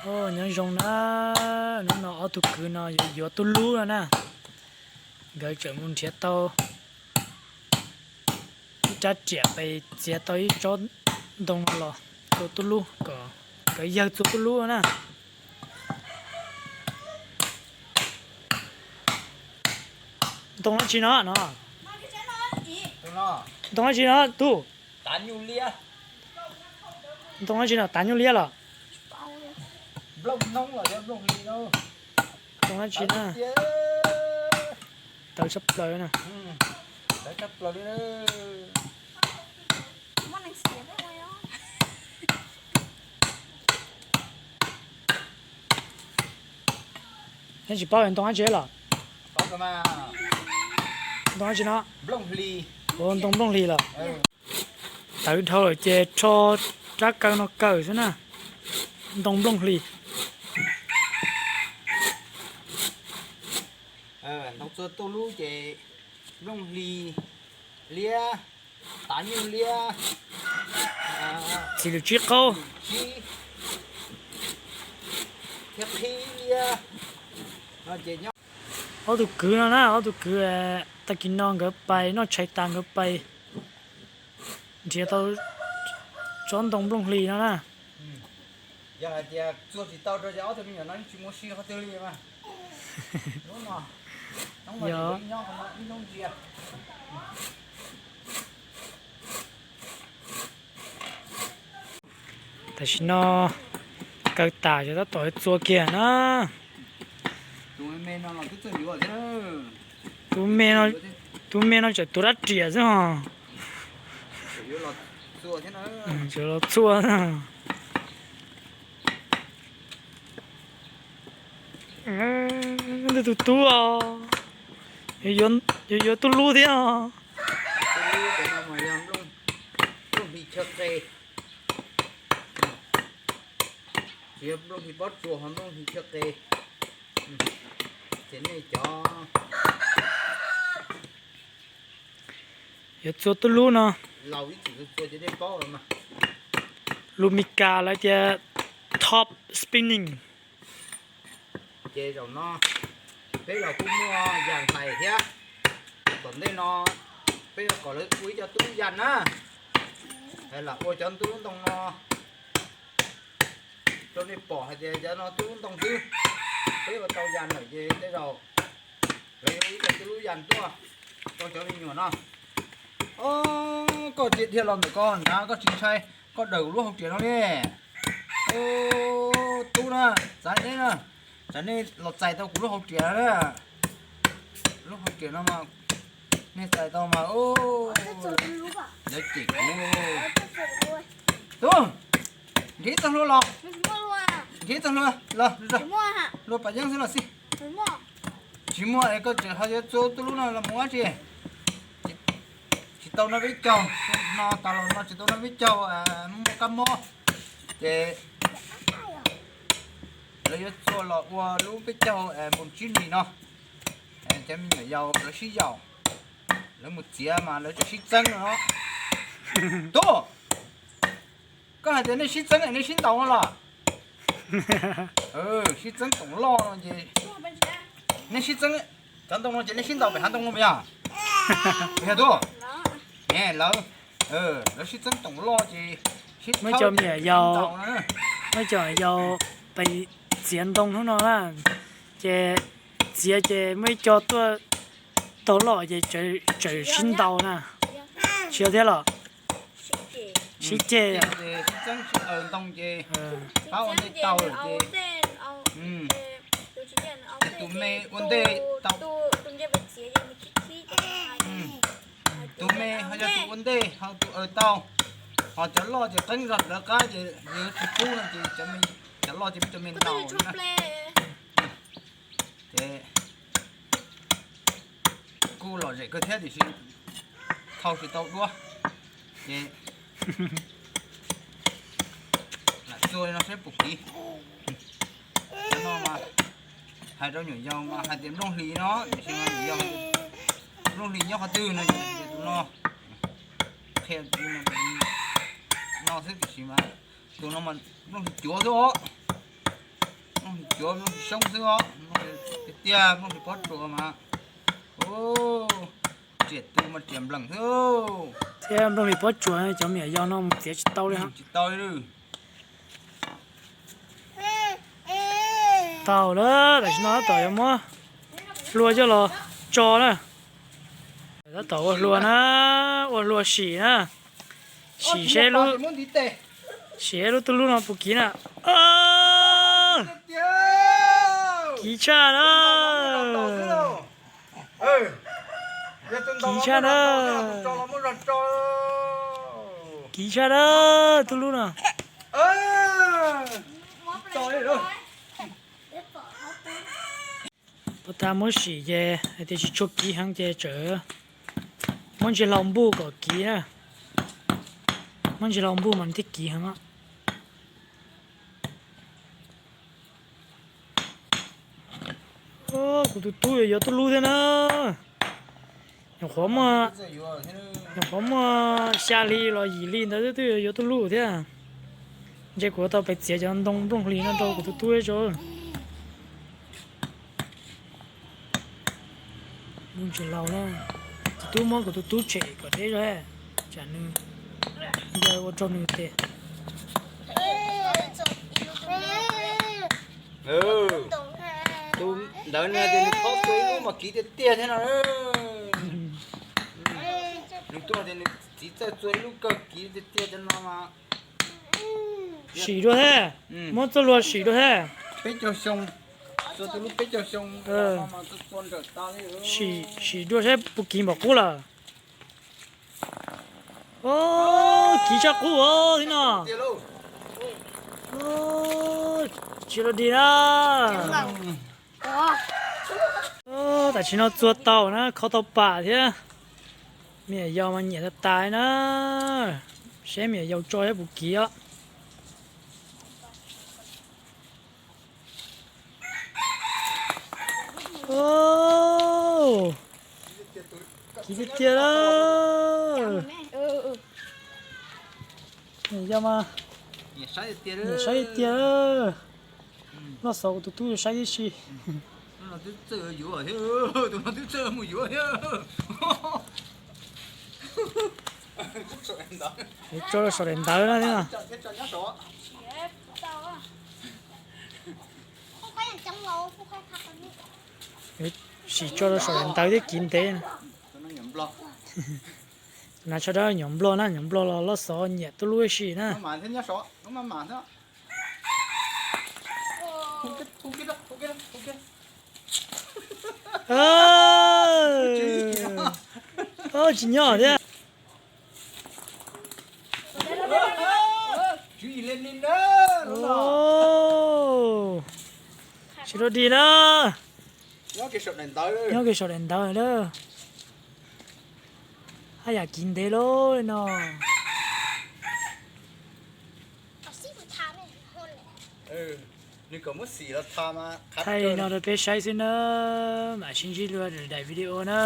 Nyob zoo na, hnub no ob tug kwv no yuav yuav tub lub no na. Nkawd tseem mus nrhiav tau ib rab riam pes txiav tau ib tsob ntoo no los txua tub lub kom nkawd yawg txua tub lub na. Ntoo dab tsi no no? Ntoo dab tsi no tub? Ntoo dab tsi no, tav nyuj liab los? Ntoo dab tsi na? Tawv tshaj plaws na. Neb tsis paub ntoo dab tsi los? Ntoo dab tsi no? Ua ntoo nplooj hlis los? Tawv dhau lawm ces rho rab kaw no kaw xwb na. Ntoo nplooj hlis. Ntoo txua tub lub ces nplooj hlis liab, tav nyuj liab, txiv lws tsib qaub, thiab qhib liab no ces nyob. Ob tug kwv no na, ob tug kwv tag kis no nkawd pais noj tshais tas nkawd pais nrhiav tau tsob ntoo nplooj hlis no na. Yog hais tias txua tsis tau rau ces ob tug me nyuam no yeej tsis mus si qhov twg li mas. Hnub no, hnub no nyob qhov no ib hnub ntsia. Tam sim no kaw tas ces tab tom txua kiag na. Tus me no tseem tuav rab riam xwb os. Tseem los txua. Tus tub os, yuav yuav tub lub thiab os. Nplooj hlis chaw qe, tsis yog nplooj hlis pob tsuas ho nplooj hlis chaw qe. Ces nej cov yuav txua tub lub no, lus Mis Kas lawv tias top spinning. Ces zaum no peb los kuj muaj yas hlais thiab. Tom ntej no peb yuav kom lawv ua ib co tub lub yas na, lam ua cov tub lub ntoo no rau nej pom hais tias cov no tub lub ntoo xwb. Peb ua tau yas lawm ces tej zaum lawv yuav ua ib co tub lub yas tuaj rau cov me nyuam no. Koj cia dhia los ntawm ko nrad, koj tsis ntshai koj daws kuv lub hauv riam no li. Tub na, txav deb na, txav nej los txais tau kuv lub hauv riam na. Lub hauv riam no mas nej txais tau mas lawv cem kuv. Tub, nrhiav txoj hlua los, nrhiav txoj hlua los, hlua pas yeeb xwb los xij. Tsis muaj es koj tseem ho yuav txua tub lub no los mus dab tsi? Tsis tau noj peb caug, no tas los no tsis tau noj peb caug, muaj kab mob ces lawv yuav txua los ua lub peb caug npoo tsib hlis no. Cov me nyuam yaus lawv sib yaum, lawv mus txiav mas lawv tseem sib txeeb no. Tub, koj hais tias nej sib txeeb nej sib ntaus no los? Sib txeeb toom loj no ces nej sib txeeb, cov ntoo no ces nej sib ntaus pem hav ntoo no puas yog? Puas yog tub? Lawv, lawv sib txeeb toom loj ces sib, muaj cov me nyuam yaus, muaj cov yaus pes txiav ntoo hnub no na, ces txiav ces muaj ib co tuaj taug loj ces tseem sib ntaus na. Tsis yog thiab los? Sib ceg. Ntoo ces pab ua ntej tau lawm ces tus me ua ntej tau, tus me ho yog tus ua ntej ho tus aws tau, ho cov loj ces qeeb zog lawv qab ces yog tsis pub no ces cov loj ces muab cov me ntaus na. Ces kuj lom zem kawg thiab tiam sis thau tsis tau duab, ces lam txua li no seb puas kiv. Cov no mas hais rau nyuam yaus mas hais tias nplooj hlis no, tiam sis mas nyuam yaus nplooj hlis nyob qhov twg no, tus no qhia no xwb tiam sis mas tus no mas nplooj hlis cuav xwb os. Cuav nplooj hlis xyoob xwb os, tiag tiag nplooj hlis pob tsuas mas. Riam tu mas riam npleem xwb. Thiab nplooj hlis pob tsuas cov me nyuam yaus no mus txiav tsis tau li. Tsis tau li. Tau lawm, tam sim no tab tom yuav muab hlua coj los tso na. Tab tom ua hlua na, ua hlua sim na. Sim seb lub, sim seb lub tub lub no puas kiv na. Kiv tshaj na. Kiv tshaj na. Kiv tshaj na, tub lub no. Puas tas muab sim ces hais tias tsis tshua kiv heev ces tseem muab ntsis hlau npuj kom kiv na. Muab ntsis hlau npuj mas thiaj kiv heev. Kuv tus tub yuav yuav tub lub thiab na. Nyuam qhuav muaj, nyuam qhuav muaj xya hli los yim hli ntawd twb twb yuav yuav tub lub thiab. Ntshe kuv yuav tau pes txiav cov ntoo nplooj hlis no rau kuv tus tub tso. Nplooj tsis laus na. Tus tub muab kuv tus tub tshem kom deb zog, tsam nws ncaws ua raug nws tes. Tus ntawd nws hais tias nws phob txua ib lub mas kiv tiag tiag thiab no. Nws tuaj tias nws txiv txawj txua ib lub kawg kiv tiag tiag cov no mas. Sim dua thiab, muab txoj hlua sim dua thiab. Peb caug xyoo, txua tus lub peb caug xyoo, sim dua saib puas kiv npaum qub lawm. Kiv tshaj qub thiab no. Tsis los dig na. Tam sim no txua tau na, kho tau pam thiab. Me nyuam yaus mas nyiam tas tas na. Seb me nyuam yaus tso thiab puas kiv os. Kiv tiag tiag lawm. Yog mas, nyiam saib tiag. Loj xaus kuv tus tub yuav saib tib si. Tso rau saum daim ntawv na. Sim tso rau saum daim ntawv thiab kiv ntev. Tus no tsho dab nyuam nplog na, nyuam nplog los loj xov nyiam tuj lub ib si na. Tsis nyob thiab. Tsis dua dig na. Nyob kiag saum daim ntawv lawm. Haj yam kiv ntev lawm no. Thaij no rau peb saib xwb na, mam sib ntsib dua daim video na.